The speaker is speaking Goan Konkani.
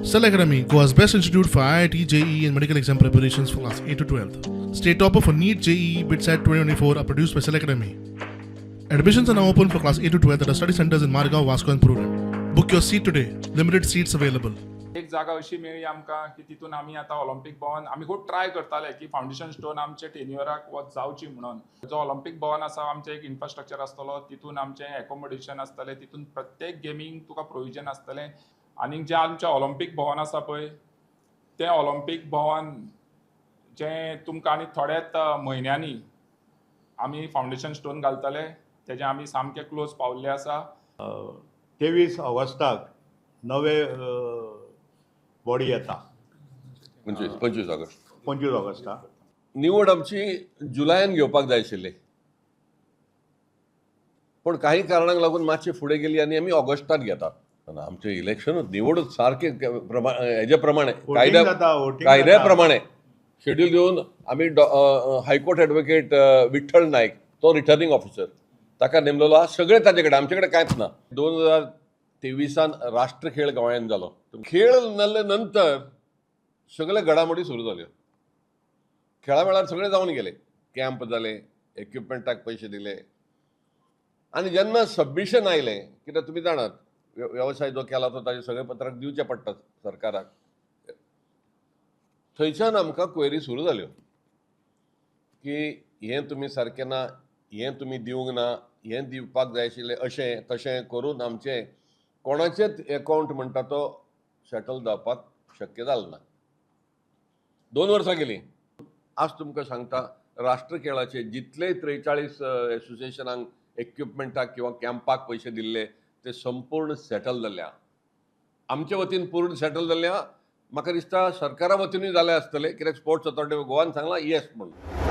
Cell Academy, Goa's best institute for IIT, JEE, and medical exam preparations for class 8 to 12. State topper for NEET, JEE, BITSAT 2024 are produced by Cell Academy. Admissions are now open for class 8 to 12 at our study centers in Margao, Vasco, and Purulem. Book your seat today. Limited seats available. एक जागा अशी मेळ्ळी आमकां की तितून आमी आतां ऑलिम्पीक भवन आमी खूब ट्राय करताले की फावंडेशन स्टोन आमचे टेन्युअराक वच जावची म्हणून. जो ऑलिम्पीक भवन आसा, आमचें एक इन्फ्रास्ट्रक्चर आसतलो, तितून आमचें एकोमोडेशन आसतलें, तितून प्रत्येक गेमींक तुका प्रोविजन आसतलें. आनीक जें आमचें ऑलिम्पीक भवन आसा पळय, तें ऑलिम्पीक भवन जें तुमकां आनी थोड्याच म्हयन्यांनी आमी फावंडेशन स्टोन घालतले. तेजें आमी सामकें क्लोज पावल्ले आसा. 23 ऑगस्टाक नवे बॉडी येता. 25, 25 ऑगस्ट. 25 ऑगस्टाक. निवड आमची जुलयान घेवपाक जाय आशिल्ली, पूण काही कारणांक लागून मातशी फुडें गेली आनी आमी ऑगस्टात घेतात. आमचें इलेक्शनूच, निवडूच सारकें हेजे प्रमाणे, वोटिंग कायद्या जाता, वोटिंग कायद्या जाता. प्रमाणे शेड्यूल दिवन आमी हायकोर्ट एडवोकेट विठ्ठल नायक, तो रिटर्निंग ऑफिसर, ताका नेमलेलो आहा. सगळें ताजे कडेन, आमचे कडेन कांयच ना. 2023न राष्ट्र खेळ गोंयांत जालो. खेळ जाल्ले नंतर सगळे घडामोडी सुरू जाल्यो. खेळा वेळार सगळे जावन गेले, कॅम्प जाले, इक्विपमेंटाक पयशे दिले आनी जेन्ना सबमिशन आयलें, कित्याक तुमी जाणात, वेवसाय जो केला तो ताजे सगळे पत्रक दिवचे पडटा सरकाराक. थंयच्यान आमकां क्वेरी सुरू जाल्यो की हें तुमी सारकें ना, हें तुमी दिवंक ना, हें दिवपाक जाय आशिल्लें, अशें तशें करून आमचें कोणाचेच एकावंट म्हणटा तो सेटल जावपाक शक्य जालें ना. 2 वर्सां गेलीं. आज तुमकां सांगता, राष्ट्र खेळाचे जितले 43 एसोसिएशनांक इक्विपमेंटाक किंवा कॅम्पाक पयशे दिल्ले, ते संपूर्ण सेटल जाल्ले आहा. आमचे वतीन पूर्ण सेटल जाल्ले आहा. म्हाका दिसता सरकारा वतीनूय जाले आसतले, कित्याक स्पोर्ट्स ऑथॉरिटी ऑफ गोवान सांगलां येस म्हणून.